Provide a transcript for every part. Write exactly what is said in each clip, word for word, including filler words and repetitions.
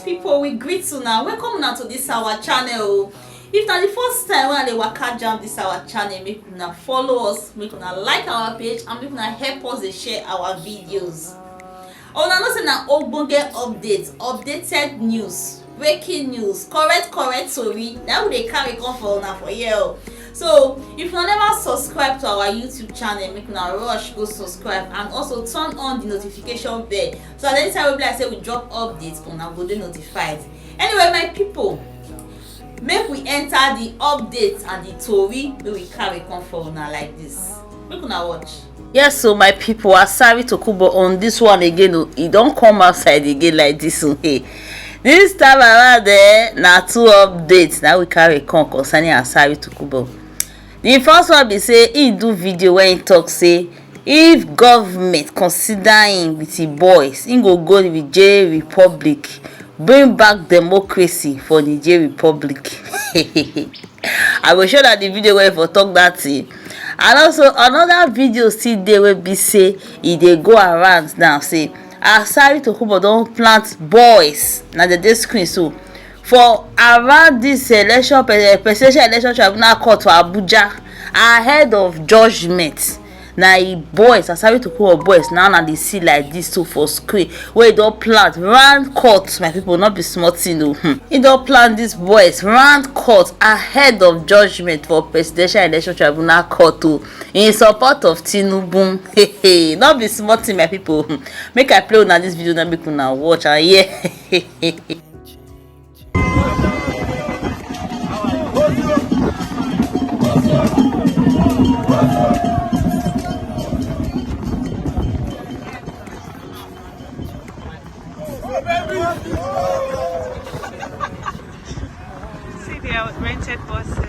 People, we greet una, welcome una to this our channel o. If na the first time wey I dey waka jam this our channel, make una follow us, make una like our page, and make una help us dey share our videos. Una know say na ogbonge update, updated news, breaking news, correct correct tori na we dey carry come for una for here o. So if una never subscribe to our YouTube channel, make una rush go subscribe and also turn on the notification bell, so that anytime wey be like say we drop update, una go dey notified. Anyway, my people, make we enter the update and the tori wey we carry come for una like this. Make una watch. Yes, so my people, Asari Tokubo on this one again o. E don come outside again like this o. Hey, this time around, eh, na two updates na we carry come concerning Asari Tokubo. The first one be say he do video where he talk say if government consider him with him boys, he go go with J Republic, bring back democracy for the J Republic. I go show that the video where for talk that thing. And also another video still dey wey be say e dey go around now say Asari Tokubo don plant boys na the day screen so for around this election, eh, presidential election tribunal court for Abuja ahead of judgment. Na e boys, Asari Tokubo boys, now na dey see like this so for screen wey don plant round court, my people, not be small thing o. Hmm. E don plant these boys round court ahead of judgment for presidential election tribunal court o, in support of Tinubu. Hey, not be small thing, my people. Hmm. Make I play una this video now, make una watch and hear. See their rented buses.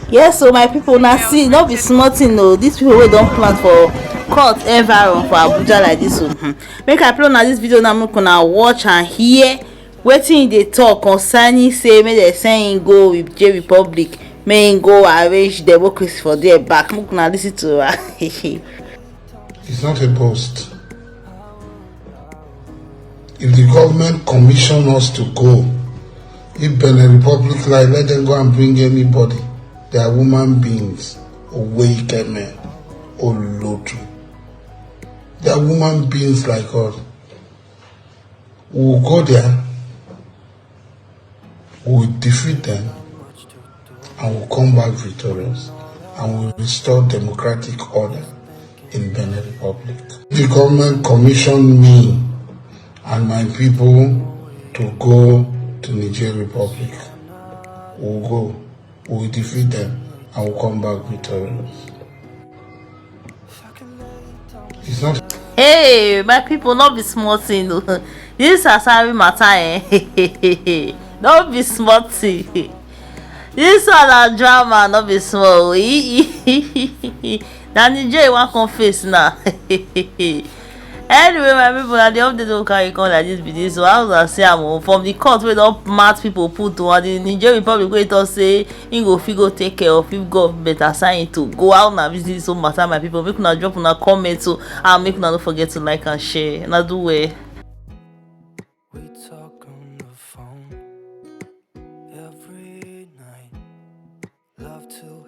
Yes, so my people, now see, no be small thing o. These people wey don plant for court environ for Abuja like this o. Hmm. Make I play una this video now, make una watch and hear wetin he dey talk concerning say make dem send him go with J Republic, make him go arrange democracy for there back. Make una listen to her. It's not a post. If the government commission us to go, if Benin Republic like, let them go and bring anybody. They are human beings. Oweikeme, Olotu. They are human beings like us. We will go there. We will defeat them and will come back victorious and will restore democratic order in Benin Republic. The government commissioned me and my people to go to Niger Republic. We will go, we will defeat them and will come back victorious. It's not. Hey, my people, not be small thing o. This Asari matter, eh? Not be small thing. This one na drama, not be small. Na Niger you wan come face now. Anyway, my people, na the update wey carry come like this be this. So how una see am o? From the court wey don mad people put o, and the Niger Republic wey talk say he go fit go take care of if government assign him to go. How una visit this whole matter, my people? Make una drop una comment o, and make una no forget to like and share. Una do well. We talk on the phone every night. Love to